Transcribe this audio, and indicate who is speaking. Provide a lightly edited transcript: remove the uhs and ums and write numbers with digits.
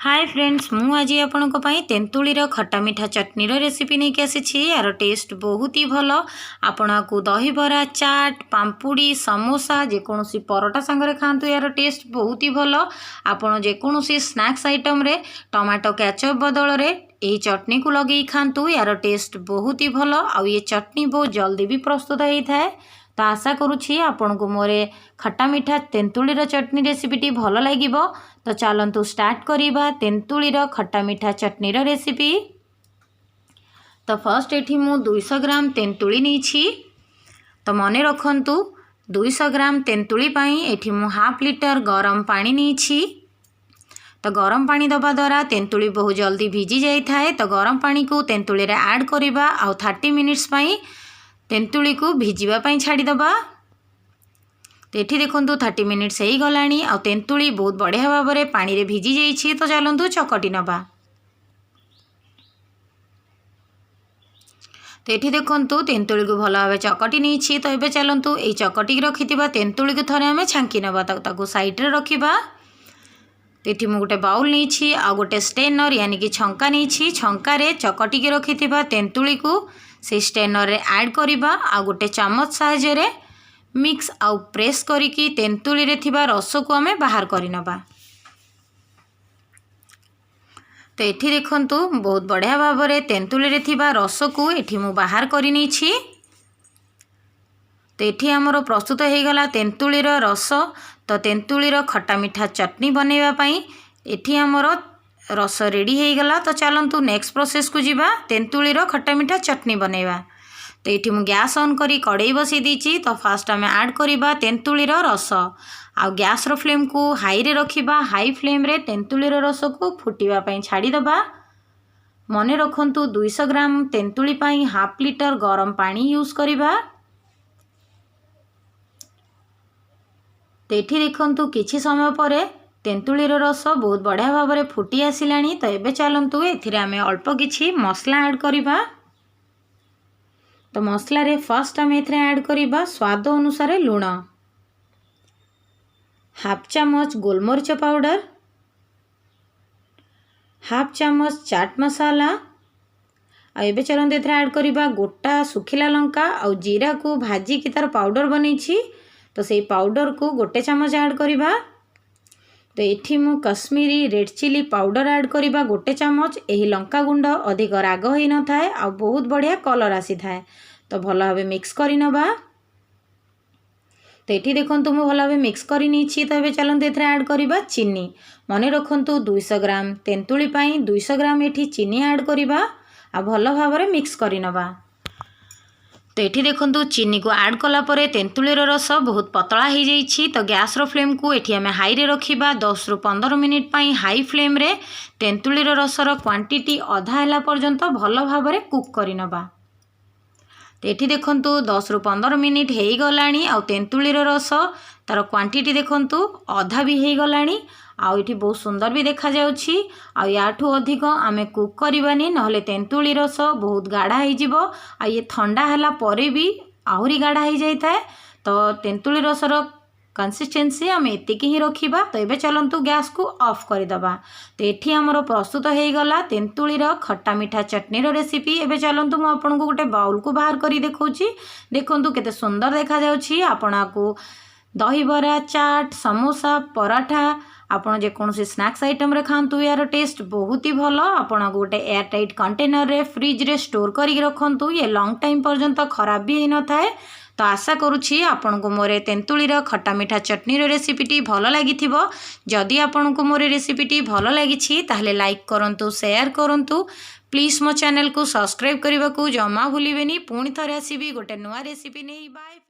Speaker 1: ହାଏ friends, ମୁଁ ଆଜି ଆପଣଙ୍କ ପାଇଁ ତେନ୍ତୁଳିର ଖଟା ମିଠା ଚଟଣିର ରେସିପି ନେଇକି ଆସିଛି। ଏହାର ଟେଷ୍ଟ ବହୁତ ହି ଭଲ। ଆପଣ ଆକୁ ଦହିବରା, ଚାଟ୍, ପାମ୍ପୁଡ଼ି, ସମୋସା, ଯେକୌଣସି ପରଟା ସାଙ୍ଗରେ ଖାଆନ୍ତୁ, ଏହାର ଟେଷ୍ଟ ବହୁତ ହି ଭଲ। ଆପଣ ଯେକୌଣସି ସ୍ନାକ୍ସ ଆଇଟମ୍ରେ ଟମାଟୋ କ୍ୟାଚଅପ୍ ବଦଳରେ ଏହି ଚଟଣିକୁ ଲଗେଇ ଖାଆନ୍ତୁ। ଏହାର ଟେଷ୍ଟ ବହୁତ ହି ଭଲ ଆଉ ଏ ଚଟଣି ବହୁତ ଜଲ୍ଦି ବି ପ୍ରସ୍ତୁତ ହେଇଥାଏ। ତ ଆଶା କରୁଛି ଆପଣଙ୍କୁ ମୋର ଖଟା ମିଠା ତେନ୍ତୁଳିର ଚଟଣି ରେସିପିଟି ଭଲ ଲାଗିବ। ତ ଚାଲନ୍ତୁ ଷ୍ଟାର୍ଟ କରିବା ତେନ୍ତୁଳିର ଖଟା ମିଠା ଚଟଣିର ରେସିପି। ତ ଫର୍ଷ୍ଟ ଏଠି ମୁଁ 200 ଗ୍ରାମ ତେନ୍ତୁଳି ନେଇଛି। ତ ମନେ ରଖନ୍ତୁ, 200 ଗ୍ରାମ ତେନ୍ତୁଳି ପାଇଁ ଏଠି ମୁଁ ହାଫ୍ ଲିଟର ଗରମ ପାଣି ନେଇଛି। ତ ଗରମ ପାଣି ଦେବା ଦ୍ୱାରା ତେନ୍ତୁଳି ବହୁତ ଜଲ୍ଦି ଭିଜି ଯାଇଥାଏ। ତ ଗରମ ପାଣିକୁ ତେନ୍ତୁଳିରେ ଆଡ଼୍ କରିବା ଆଉ 30 ମିନିଟ୍ସ ପାଇଁ ତେନ୍ତୁଳିକୁ ଭିଜିବା ପାଇଁ ଛାଡ଼ିଦେବା। ତ ଏଠି ଦେଖନ୍ତୁ, 30 ମିନିଟ୍ସ ହେଇଗଲାଣି ଆଉ ତେନ୍ତୁଳି ବହୁତ ବଢ଼ିଆ ଭାବରେ ପାଣିରେ ଭିଜି ଯାଇଛି। ତ ଚାଲନ୍ତୁ ଚକଟି ନେବା। ତ ଏଠି ଦେଖନ୍ତୁ, ତେନ୍ତୁଳିକୁ ଭଲ ଭାବେ ଚକଟି ନେଇଛି। ତ ଏବେ ଚାଲନ୍ତୁ, ଏଇ ଚକଟିକି ରଖିଥିବା ତେନ୍ତୁଳିକୁ ଥରେ ଆମେ ଛାଙ୍କି ନେବା। ତାକୁ ସାଇଡ଼୍ରେ ରଖିବା। ତ ଏଠି ମୁଁ ଗୋଟେ ବାଉଲ୍ ନେଇଛି ଆଉ ଗୋଟେ ଷ୍ଟେନର୍, ୟାନି କି ଛଙ୍କା ନେଇଛି। ଛଙ୍କାରେ ଚକଟିକି ରଖିଥିବା ତେନ୍ତୁଳିକୁ ସେଇ ଷ୍ଟେନର୍ରେ ଆଡ଼୍ କରିବା ଆଉ ଗୋଟେ ଚାମଚ ସାହାଯ୍ୟରେ ମିକ୍ସ ଆଉ ପ୍ରେସ୍ କରିକି ତେନ୍ତୁଳିରେ ଥିବା ରସକୁ ଆମେ ବାହାର କରିନେବା। ତ ଏଠି ଦେଖନ୍ତୁ, ବହୁତ ବଢ଼ିଆ ଭାବରେ ତେନ୍ତୁଳିରେ ଥିବା ରସକୁ ଏଠି ମୁଁ ବାହାର କରିନେଇଛି। ତ ଏଠି ଆମର ପ୍ରସ୍ତୁତ ହେଇଗଲା ତେନ୍ତୁଳିର ରସ। ତ ତେନ୍ତୁଳିର ଖଟା ମିଠା ଚଟଣି ବନେଇବା ପାଇଁ ଏଠି ଆମର ରସ ରେଡ଼ି ହେଇଗଲା। ତ ଚାଲନ୍ତୁ ନେକ୍ସଟ ପ୍ରୋସେସ୍କୁ ଯିବା, ତେନ୍ତୁଳିର ଖଟା ମିଠା ଚଟଣି ବନେଇବା। ତ ଏଇଠି ମୁଁ ଗ୍ୟାସ୍ ଅନ୍ କରି କଡ଼େଇ ବସାଇ ଦେଇଛି। ତ ଫାଷ୍ଟ ଆମେ ଆଡ଼୍ କରିବା ତେନ୍ତୁଳିର ରସ ଆଉ ଗ୍ୟାସ୍ର ଫ୍ଲେମ୍କୁ ହାଇରେ ରଖିବା। ହାଇ ଫ୍ଲେମ୍ରେ ତେନ୍ତୁଳିର ରସକୁ ଫୁଟିବା ପାଇଁ ଛାଡ଼ିଦେବା। ମନେ ରଖନ୍ତୁ, 200 ଗ୍ରାମ ତେନ୍ତୁଳି ପାଇଁ ହାଫ୍ ଲିଟର ଗରମ ପାଣି ୟୁଜ୍ କରିବା। ତ ଏଠି ଦେଖନ୍ତୁ, କିଛି ସମୟ ପରେ ତେନ୍ତୁଳିର ରସ ବହୁତ ବଢ଼ିଆ ଭାବରେ ଫୁଟି ଆସିଲାଣି। ତ ଏବେ ଚାଲନ୍ତୁ, ଏଥିରେ ଆମେ ଅଳ୍ପ କିଛି ମସଲା ଆଡ଼୍ କରିବା। ତ ମସଲାରେ ଫାର୍ଷ୍ଟ ଆମେ ଏଥିରେ ଆଡ଼୍ କରିବା ସ୍ୱାଦ ଅନୁସାରେ ଲୁଣ, ହାଫ୍ ଚାମଚ ଗୋଲମରିଚ ପାଉଡ଼ର, ହାଫ୍ ଚାମଚ ଚାଟ୍ ମସଲା। ଆଉ ଏବେ ଚାଲନ୍ତୁ, ଏଥିରେ ଆଡ଼୍ କରିବା ଗୋଟା ଶୁଖିଲା ଲଙ୍କା ଆଉ ଜିରାକୁ ଭାଜିକି ତା'ର ପାଉଡ଼ର ବନେଇଛି। ତ ସେଇ ପାଉଡ଼ରକୁ ଗୋଟେ ଚାମଚ ଆଡ଼୍ କରିବା। ତ ଏଠି ମୁଁ Kashmiri red chilli powder add କରିବା ଗୋଟେ ଚାମଚ। ଏହି ଲଙ୍କା ଗୁଣ୍ଡ ଅଧିକ ରାଗ ହୋଇନଥାଏ ଆଉ ବହୁତ ବଢ଼ିଆ କଲର୍ ଆସିଥାଏ। ତ ଭଲ ଭାବେ ମିକ୍ସ କରିନେବା। ତ ଏଠି ଦେଖନ୍ତୁ, ମୁଁ ଭଲ ଭାବେ ମିକ୍ସ କରିନେଇଛି। ତ ଏବେ ଚାଲନ୍ତୁ, ଏଥିରେ ଆଡ଼୍ କରିବା ଚିନି। ମନେ ରଖନ୍ତୁ, 200 ଗ୍ରାମ ତେନ୍ତୁଳି ପାଇଁ 200 ଗ୍ରାମ ଏଠି ଚିନି ଆଡ଼୍ କରିବା ଆଉ ଭଲ ଭାବରେ ମିକ୍ସ କରିନେବା। ତ ଏଠି ଦେଖନ୍ତୁ, ଚିନିକୁ ଆଡ଼୍ କଲା ପରେ ତେନ୍ତୁଳିର ରସ ବହୁତ ପତଳା ହେଇଯାଇଛି। ତ ଗ୍ୟାସ୍ର ଫ୍ଲେମ୍କୁ ଏଠି ଆମେ ହାଇରେ ରଖିବା। 10ରୁ 15 ମିନିଟ୍ ପାଇଁ ହାଇ ଫ୍ଲେମ୍ରେ ତେନ୍ତୁଳିର ରସର କ୍ୱାଣ୍ଟିଟି ଅଧା ହେଲା ପର୍ଯ୍ୟନ୍ତ ଭଲ ଭାବରେ କୁକ୍ କରିନେବା। ତ ଏଠି ଦେଖନ୍ତୁ, 10ରୁ 15 ମିନିଟ୍ ହେଇଗଲାଣି ଆଉ ତେନ୍ତୁଳିର ରସ ତା'ର କ୍ୱାଣ୍ଟିଟି ଦେଖନ୍ତୁ, ଅଧା ବି ହେଇଗଲାଣି ଆଉ ଏଠି ବହୁତ ସୁନ୍ଦର ବି ଦେଖାଯାଉଛି। ଆଉ ୟାଠୁ ଅଧିକ ଆମେ କୁକ୍ କରିବାନି, ନହେଲେ ତେନ୍ତୁଳି ରସ ବହୁତ ଗାଢ଼ା ହେଇଯିବ ଆଉ ଇଏ ଥଣ୍ଡା ହେଲା ପରେ ବି ଆହୁରି ଗାଢ଼ା ହେଇଯାଇଥାଏ। ତ ତେନ୍ତୁଳି ରସର କନସିଷ୍ଟେନ୍ସି ଆମେ ଏତିକି ହିଁ ରଖିବା। ତ ଏବେ ଚାଲନ୍ତୁ, ଗ୍ୟାସ୍କୁ ଅଫ୍ କରିଦେବା। ତ ଏଠି ଆମର ପ୍ରସ୍ତୁତ ହେଇଗଲା ତେନ୍ତୁଳିର ଖଟା ମିଠା ଚଟଣିର ରେସିପି। ଏବେ ଚାଲନ୍ତୁ, ମୁଁ ଆପଣଙ୍କୁ ଗୋଟେ ବାଉଲକୁ ବାହାର କରି ଦେଖାଉଛି। ଦେଖନ୍ତୁ, କେତେ ସୁନ୍ଦର ଦେଖାଯାଉଛି। ଆପଣ ଆକୁ ଦହିବରା, ଚାଟ୍, ସମୋସା, ପରାଠା, ଆପଣ ଯେକୌଣସି ସ୍ନାକ୍ସ ଆଇଟମ୍ରେ ଖାଆନ୍ତୁ, ଏହାର ଟେଷ୍ଟ ବହୁତ ହି ଭଲ। ଆପଣ ଗୋଟେ ଏୟାର ଟାଇଟ୍ କଣ୍ଟେନରରେ ଫ୍ରିଜ୍ରେ ଷ୍ଟୋର୍ କରିକି ରଖନ୍ତୁ, ଇଏ ଲଙ୍ଗ୍ ଟାଇମ୍ ପର୍ଯ୍ୟନ୍ତ ଖରାପ ବି ହେଇନଥାଏ। ତ ଆଶା କରୁଛି ଆପଣଙ୍କୁ ମୋର ତେନ୍ତୁଳିର ଖଟା ମିଠା ଚଟଣିର ରେସିପିଟି ଭଲ ଲାଗିଥିବ। ଯଦି ଆପଣଙ୍କୁ ମୋର ରେସିପିଟି ଭଲ ଲାଗିଛି, ତାହେଲେ ଲାଇକ୍ କରନ୍ତୁ, ସେୟାର କରନ୍ତୁ। ପ୍ଲିଜ୍ ମୋ ଚ୍ୟାନେଲକୁ ସବସ୍କ୍ରାଇବ୍ କରିବାକୁ ଜମା ଭୁଲିବେନି। ପୁଣି ଥରେ ଆସିବି ଗୋଟେ ନୂଆ ରେସିପି ନେଇ। ବାଏ।